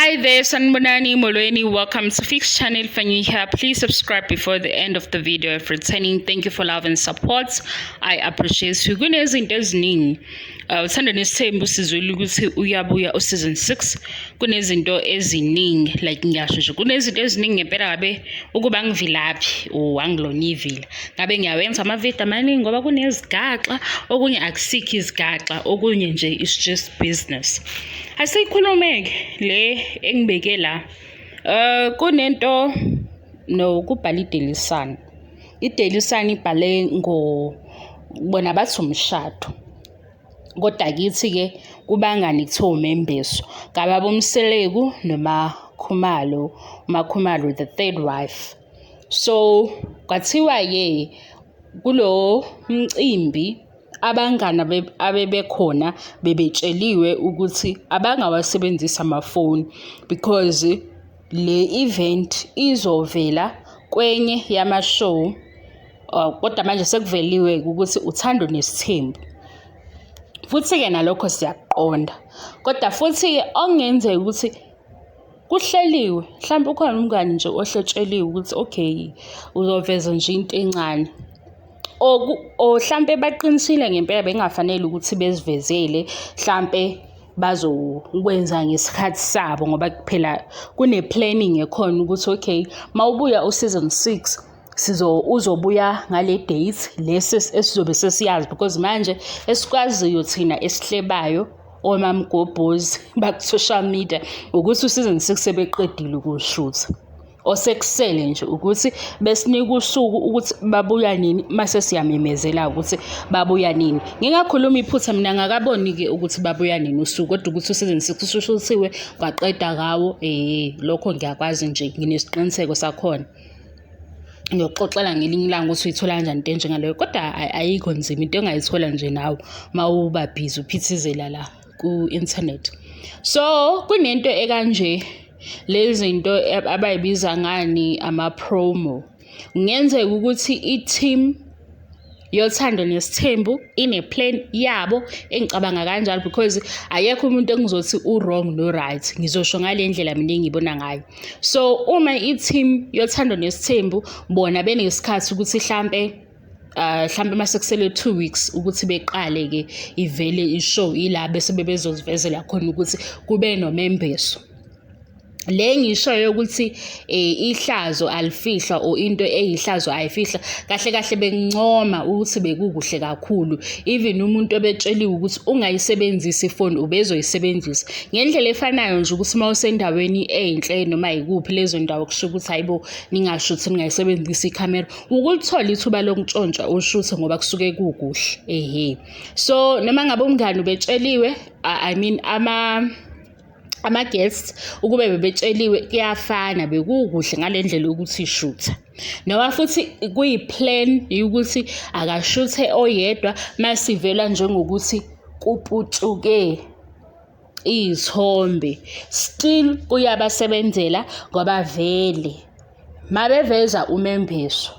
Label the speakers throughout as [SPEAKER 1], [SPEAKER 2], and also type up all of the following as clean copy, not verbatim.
[SPEAKER 1] Hi there, Sanibonani Molweni. Welcome to Fix Channel. If you're here, please subscribe before the end of the video. If returning, thank you for love and support. I appreciate you. Kunezinto eziningi. Uthando Nesithembu sizwile ukuthi uyabuya u-season 6. Kunezinto eziningi, like ngiyasho nje, kunezinto eziningi ngempela. Ngabe ukuba ngivilaphi or angilona ivila, ngabe ngiyawenza amavidiyo amaningi ngoba kunezigaxa, okunye akusikho izigaxa, okunye nje is just business. Asiyikhulume-ke le engibeke la. Kunento no kubhala i-Daily Sun. I-Daily Sun ibhale ngo bona bathi umshado. Kodwa kithi-ke kubangani kuthiwa umembeso. Kababa uMseleku noMaKhumalo, uMaKhumalo the third wife. So kwathiwa-ke kulo mcimbi abangani abebekhona bebetsheliwe ukuthi abangawasebenzisi amafoni because le event izovela kwenye yama-show, kodwa manje sekuveliwe ukuthi Uthando Nesithembu. Futhi-ke nalokho siyakuqonda. Kodwa futhi-ke okungenzeka ukuthi kuhleliwe, mhlampe ukhona umngani nje ohletsheliwe ukuthi okay, uzoveza nje into encane. Or hlampe baqinisile ngempela, bengafanele ukuthi bezivezele, hlampe bazokwenza ngesikhathi sabo ngoba phela kune-planning ekhona ukuthi okay, mawubuya u-season 6 sizo uzobuya ngale date lesi esizobe sesiyazi, because manje esikwaziyo thina esihlebayo omamgobhozi baku-social media ukuthi u-season 6 sebeqedile ukuwushutha. Osekusele nje ukuthi besinika usuku ukuthi babuya nini, mase siyamemezela ukuthi babuya nini. Ngingakhuluma iphutha mina, ngakaboni-ke ukuthi babuya nini usuku, kodwa ukuthi u-season 6 usushuthiwe kwaqeda ngawo, lokho ngiyakwazi nje, nginesiqiniseko sakhona. Ngiyokuxoxela ngelinye ilanga ukuthi uyithola kanjani into enjengaleyo, kodwa ayikho nzima, into ongayithola nje nawe uma uba busy uphithizela la ku-internet. So kunento ekanje, lezi zinto abayibiza ngani, ama-promo. Kungenzeka ukuthi i-team yoThando Nesithembu ine-plan yabo, engicabanga kanjalo because akekho umuntu engizothi u-wrong no-right, ngizosho ngale ndlela mina engibona ngayo. So uma i-team yoThando Nesithembu bona benesikhathi ukuthi hlampe mase kusele 2 weeks ukuthi beqale-ke ivele i-show, ila bese bebezozivezela khona ukuthi kube nomembeso. Le engishoyo ukuthi ihlazo alifihlwa or into eyihlazo ayifihlwa, kahle kahle bengincoma ukuthi bekukuhle kakhulu. Even umuntu obetsheliwe ukuthi ungayisebenzisi ifoni ubezoyisebenzisa. Ngendlela efanayo nje ukuthi uma usendaweni enhle noma yikuphi lezo ndawo kusho ukuthi hayibo, ningashuthi ningayisebenzisi ikhamera, ukulithola ithuba lokuntshontsha ushuthe ngoba kusuke kukuhle, ehe. So noma ngabe umngani ubetsheliwe, I mean ama-guests ukube bebetsheliwe, kuyafana, bekukuhle ngale ndlela yokuthi shutha. Noma futhi kuyi-plan yokuthi akashuthe oyedwa masivela njengokuthi kuputshuke iy'thombe, still kuyabasebenzela ngoba vele mabeveza umembeso.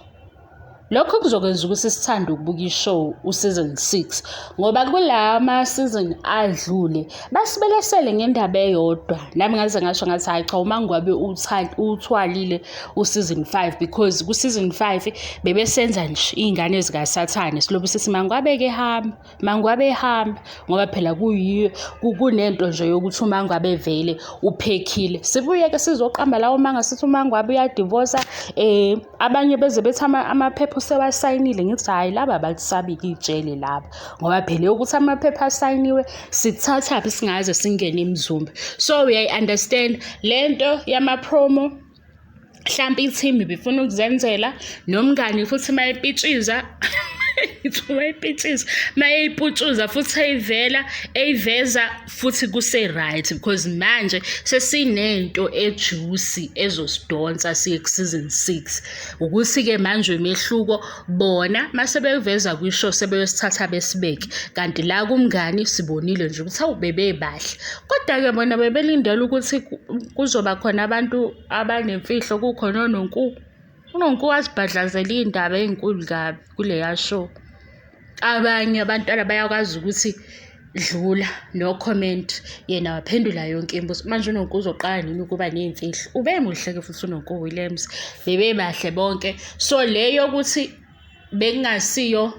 [SPEAKER 1] Lokho kuzokwenza ukuthi sithande ukubuka i-show u-season 6 ngoba kulama season adlule basibelesele ngendaba eyodwa. Nami ngaze ngasho ngathi hayi cha, uma ngabe uthwalile u-season 5, because ku-season 5 bebesenza nje iy'ngane zikaSathane, silobu sithi mangabe-ke hamba, mangabe ehamba, ngoba phela kuyiyo kunento nje yokuthi uma ngabe vele uphekhile, sibuye-ke sizoqamba lawo manga sithi uma ngabe uyadivosa, abanye beze bethi amaphepha usewasayinile. Ngithi hhayi, laba abalisabi-ke ijele laba, ngoba phela yokuthi amaphepha asayiniwe sikuthathaphi singaze singene emzumbe. So uyayi-understand le nto yama-promo, hlampe i-team ibifuna ukuzenzela nomngani futhi mayepitshiza, ngithi mayepitshiza, mayeyiputshuza futhi eyivela eyiveza futhi kuse-right, because manje sesinento e-juicy ezosidonsa siye ku-season 6. Ukuthi-ke manje umehluko bona mase beveza kwi-show sebeyosithatha besibeke, kanti la kumngani sibonile nje ukuthi awu, bebebahle, kodwa-ke bona bebelindele ukuthi kuzoba khona abantu abanemfihlo, kukhona oNonku. UNonku wasibhadlazela iy'ndaba ey'nkulu kabi kuleya show. Abanye abantwana bayakwazi ukuthi Dlula no comment, yena waphendula yonke imibuzo. Manje uNonku uzoqala nini ukuba ney'mfihlo? Ubemuhle-ke futhi uNonku Williams, bebebahle bonke. So le yokuthi bekungasiyo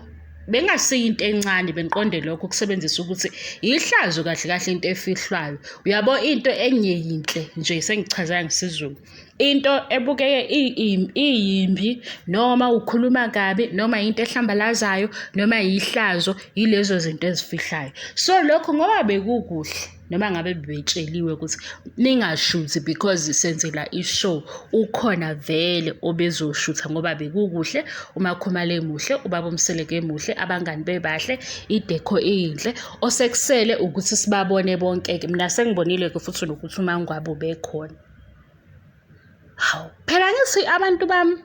[SPEAKER 1] bekungasiyo into encane bengiqonde lokho ukusebenzisa ukuthi yihlazo kahle kahle into efihlwayo. Uyabo into enyeyinhle nje sengichaza ngesiZulu. Into ebukeke iyimbi noma ukhuluma kabi noma into ehlambalazayo noma yihlazo yilezo zinto ezifihlayo. So lokho ngoba bekukuhle noma ngabe bebetsheliwe ukuthi ningashuthi because senzela i-show, ukhona vele obezoshutha ngoba bekukuhle, uMakhumalo emuhle, ubaba uMseleku emuhle, abangani bebahle, i-decor iyinhle. Osekusele ukuthi sibabone bonke-ke. Mina sengibonile-ke futhi nokuthi uMaNgwabe ubekhona. Hawu, phela ngithi abantu bami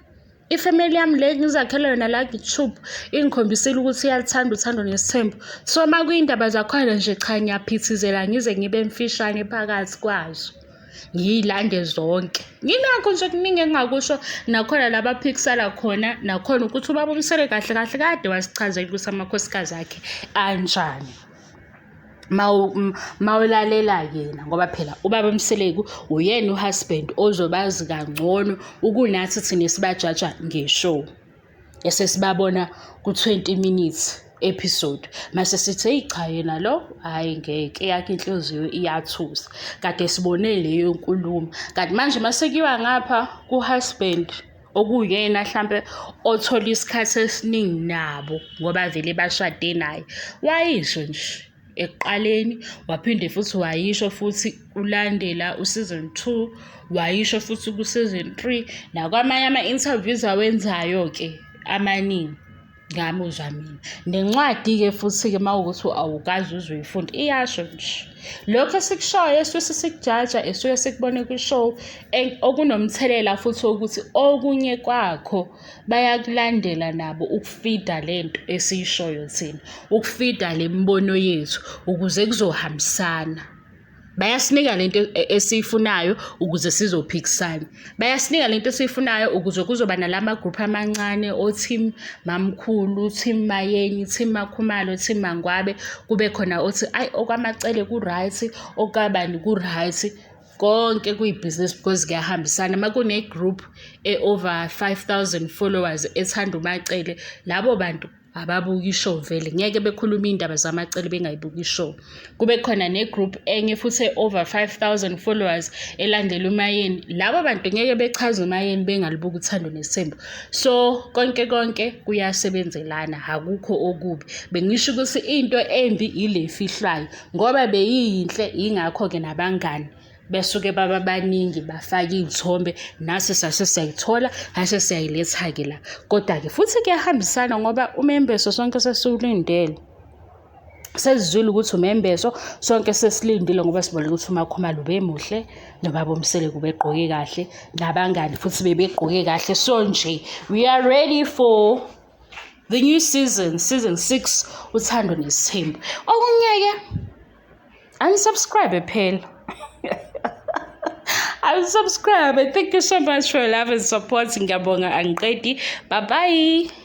[SPEAKER 1] ifamily yami le ngizakhele yona la ku-YouTube ingikhombisile ukuthi iyaluthanda uthando nesithembu. So uma kuyindaba zakhona nje cha ngiyaphithizela ngize ngibe mfishane phakathi kwazo. Ngiyilande zonke. Nginakho nje kuningi engingakusho nakhona la baphikisana khona nakhona ukuthi ubaba uMsele kahle kahle kade wasichazela ukuthi amakhosikazi akhe anjani. Mawulalela yena ngoba phela ubaba Mseleku uyena uhusband ozobazi kangcono ukunathi thina esibajaja nge-show esesibabona ku-20 minutes episode mase sithi eyi cha yena lo hhayi ngeke eyakhe inhliziyo iyathusa kade sibone leyo nkulumo kanti manje mase kuyiwa ngapha ku-husband okuyena hlampe othola isikhathi esiningi nabo ngoba vele bashade naye. Wayisho nje ekuqaleni waphinde futhi wayisho futhi kulandela u-season 2 wayisho futhi ku-season 3 nakwamanye ama-interviews awenzayo-ke amaningi. Ngamuzwa mina. Nencwadi-ke futhi-ke uma wukuthi awukaze uze uyifunde iyasho nje. Lokhu esikushoyo esuke sikujaja esuke sikubone kwi-show okunomthelela futhi wokuthi okunye kwakho bayakulandela nabo ukufida le nto esiyishoyo thina, ukufida le mibono yethu ukuze kuzohambisana. Bayasinika lento esiyifunayo ukuze sizophikisana. Bayasinika lento esiyifunayo ukuze kuzoba nalama group amancane o-team mamkhulu, team mayeni, team makhumalo, team mangwabe, kube khona othi ayi okwamacele ku-right, okabani ku-right. Konke kuyibhizinisi because kuyahambisana. Uma kune-group e-over 5,000 followers ethanda uMacele, labo bantu ababuki ishow vele ngeke bekhulume iy'ndaba zamacele bengayibuki ishow. Kube khona ne-group enye futhi e-over 5000 followers elandela uMayeni. Labo bantu ngeke bechaze uMayeni bengalibuki uthando nesithembu. So konke konke kuyasebenzelana, akukho okubi. Bengisho ukuthi into embi ile efihlwayo ngoba beyiyinhle yingakho-ke nabangani besuke baba baningi bafake iy'thombe nasi sase siyayithola sase siyayiletha-ke la kodwa-ke futhi kuyahambisana ngoba umembeso sonke sesiwulindele sesizwile ukuthi umembeso sonke sesilindile ngoba sibone ukuthi uMakhumalo ubemuhle nobaba uMseleku ubegqoke kahle nabangani futhi bebegqoke kahle so nje we are ready for the new season season 6 uthando nesithembu okunye-ke unsubscribe phela unsubscribe thank you so much for your love and support ngiyabonga angiqedi bye bye.